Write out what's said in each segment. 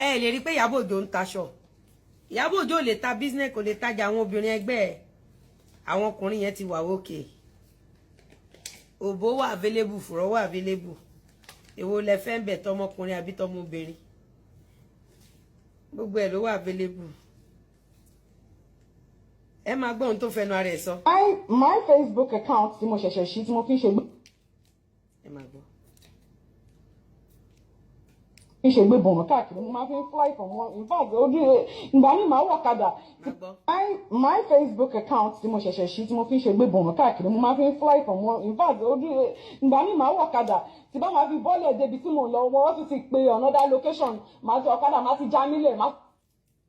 Ẹ lè rí i pé Ìyábọ̀ Òjó ń taṣọ. Ìyábọ̀ Òjó ò lè ta business, kò lè tajà. Àwọn obìnrin ẹgbẹ́ ẹ̀, àwọn ọkùnrin yẹn ti wà òkè. Òbó wà available, fùrọ̀ wà available. Èwo lẹ fẹ́ ń bẹ̀, tọmọkùnrin àbí tọmọbìnrin? Gbogbo ẹ̀ ló wà available. Ẹ máa gbọ́ ohun tó fẹnu ara ẹ̀ sọ. My Facebook account tí mo ṣẹ̀ṣẹ̀ ṣí, tí mo fi ń ṣe Ẹ máa gbọ́. Fi ń ṣe gbé bọ̀mọ̀ káàkiri, mo máa fi ń fly from one, in fact, ojú ìgbà mi máa wọ̀ kadà. Máa gbọ́. My Facebook account tí mo ṣẹ̀ṣẹ̀ ṣí, tí mo fi ń ṣe gbé bọ̀mọ̀ káàkiri, mo máa fi ń fly from one, in fact, ojú ìgbà mi máa wọ̀ kadà, tí bá máa fi bọ́ọ̀lù débi tí mò ń lọ, wọ́n tún ti pe another location, máa ti ọ̀kadà máa ti já mílẹ̀ máa.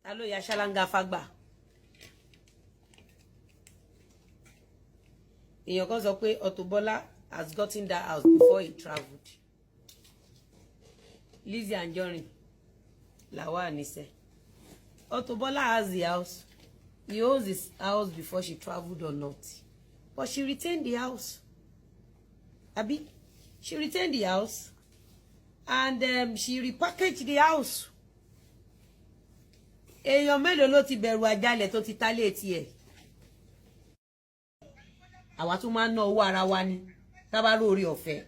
Ta ló ya ṣáláńgá fagbà? Èèyàn kan sọ pé Auto Bola has gotten that house before he travelled. Lizzy Anjorin làwa níṣẹ́. Auto Bola has the house. He owns his house before she travelled or not, but she retained the house, abi? She retained the house and she repackaged the house. Èèyàn mélòó ló ti bẹ̀rù àjálẹ̀ tó ti ta létí ẹ̀? Àwa tún máa ń ná owó ara wa ni tábà lórí ọ̀fẹ́.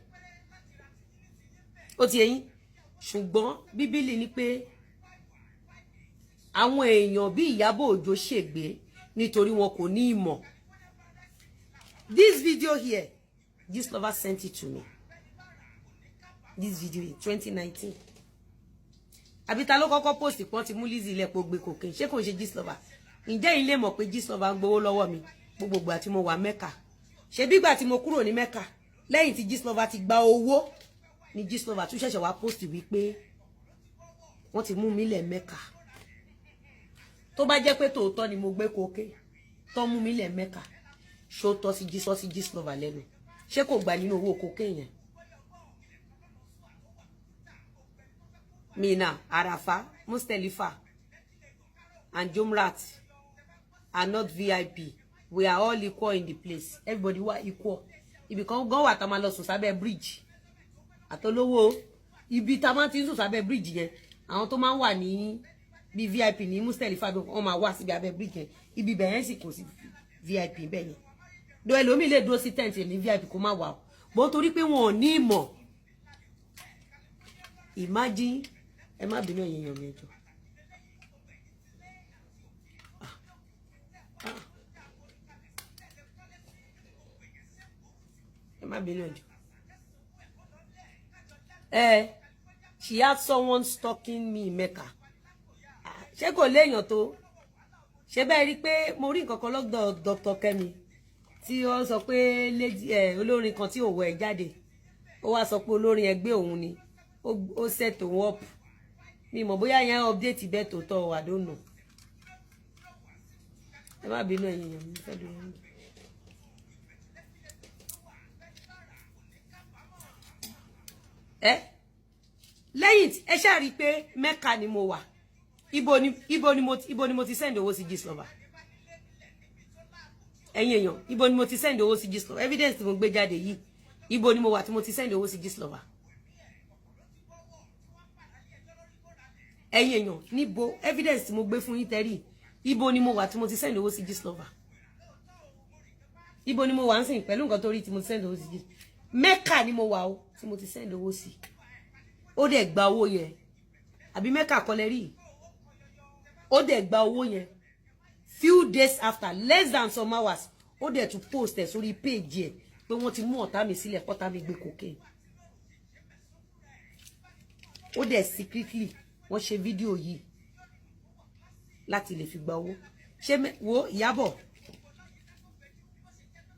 Ó ti eyín, ṣùgbọ́n Bíbélì ní pé àwọn èèyàn bí Ìyábọ̀ Òjó ṣègbé nítorí wọn kò ní ìmọ̀. This video here, this lover sent it to me, this video in 2019. Àbí ta ló kọ́kọ́ post pọ́n ti mú Lizzy ilẹ̀ pò gbé cocaine? Ṣé kò ń ṣe Gistlover? Ǹjẹ́ yín lè mọ̀ pé Gistlover ń gbowó lọ́wọ́ mi gbogbo ìgbà tí mo wà Mẹ́kà? Ṣe bí ìgbà tí mo kúrò ní Mẹ́kà, lẹ́yìn tí Gistlover ti gba owó ni Gistlover tún ṣẹ̀ṣẹ̀ wá post wípé wọ́n ti mú mi lẹ̀ Mẹ́kà. Tó bá jẹ́ pé tòótọ́ ni mo gbé cocaine tó mú mi lẹ̀ Mẹ́kà, ṣó tọ́ sí Gistlover lẹ́nu? Ṣé kò gbà nínú owó cocaine yẹn? Mina, Arafa, Mustelifa and Jumrat are not VIP. We are all equal in the place. Everybody were equal. Ibì kan gan wà tá máa lọ sùn sábẹ́ bridge. Àtolówó ibi tá máa ti ń sùn sábẹ́ bridge yẹn, àwọn tó máa ń wà ní bí VIP ní Mustelifa bí wọ́n máa wá síbi abẹ́ bridge yẹn. Ibi bẹ̀yẹn sì kò sí VIP bẹ́ẹ̀ yẹn. Do ẹlòmíì lè dúró sí tent ní VIP kó má wà o. Bó torí pé wọn ò ní ìmọ̀. Imagine, ẹ má bínú, ẹ̀yin èèyàn mi, ẹ jọ̀ọ́. Ah, ah. Ẹ má bínú, ẹ jọ̀ọ́. Ẹ she had someone stalking me in Mecca. Ah, ṣé kò léèyàn tó ṣé bẹ́ẹ̀ rí pé mo rí nǹkan kan lọ́dọ̀ Dr. Kemi tí wọ́n sọ pé olórin kan tí òwò ẹ̀ jáde, ó wá sọ pé olórin ẹgbẹ́ òun ni ó set òun up. Mi mọ̀ bóyá yẹn update bẹ́ẹ̀ tó tọ́, I don't know. Ẹ má bínú, ẹ̀yin èèyàn mi, fẹ́ dúró níbi. Ẹ lẹ́yìn ẹ ṣáà rí i pé Mẹ́kà ni mo wà. Ibo ni mo ti send owó sí Gistlover? Ẹ̀yin èèyàn, ibo ni mo ti send owó sí Gistlover? Evidence tí mo gbé jáde yìí, ibo ni mo wà tí mo ti send owó sí Gistlover? Ẹ̀yin èèyàn, níbo? Evidence tí mo gbé fún yín tẹ́rì, ibo ni mo wà tí mo ti send owó sí Gistlover? Ibo ni mo wà ń sìn pẹ̀lú nǹkan tó rí tí mo ti send owó sí Gistlover? Mẹ́kà ni mo wà o tí mo ti send owó sí. Ó dẹ̀ gba owó yẹn. Àbí Mẹ́kà kọ́lẹ̀ rí? Ó dẹ̀ gba owó yẹn. Few days after, less than some hours, ó dẹ̀ tún post ẹ̀ sórí page ẹ̀ pé wọ́n ti mú ọ̀tá mi sílẹ̀, kọ́tá mi gbé cocaine. Ó dẹ̀ secretly wọ́n ṣe fídíò yìí láti lè fi gba owó. Ṣé wo Ìyábọ̀,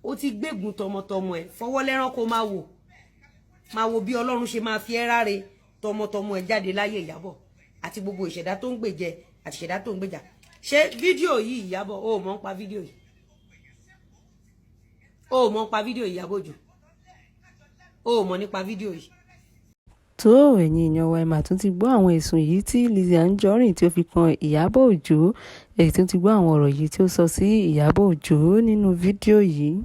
ó ti gbégun tọmọtọmọ ẹ fọwọ́ lẹ́rán, kó máa wò, máa wo bí Ọlọ́run ṣe máa fi ẹ́ ráre tọmọtọmọ ẹ jáde láyé. Ìyábọ̀ àti gbogbo ìṣẹ̀dá tó ń gbèjẹ àti ìṣẹ̀dá tó ń gbèjà. Ṣé fídíò yìí, Ìyábọ̀, ó mọ̀ ń pa fídíò yìí? Ó mọ̀ ń pa fídíò yìí? Ìyábọ̀ Òjó, ó mọ̀ nípa fídíò yìí? Tó, ẹ̀yin èèyàn wa, ẹ mà tún ti gbọ́ àwọn ẹ̀sùn yìí tí Lizzy Anjorin tí ó fi kan Ìyábọ̀ Òjó. Ẹ tún ti gbọ́ àwọn ọ̀rọ̀ yìí tí ó sọ sí Ìyábọ̀ Òjó nínú fídíò yìí.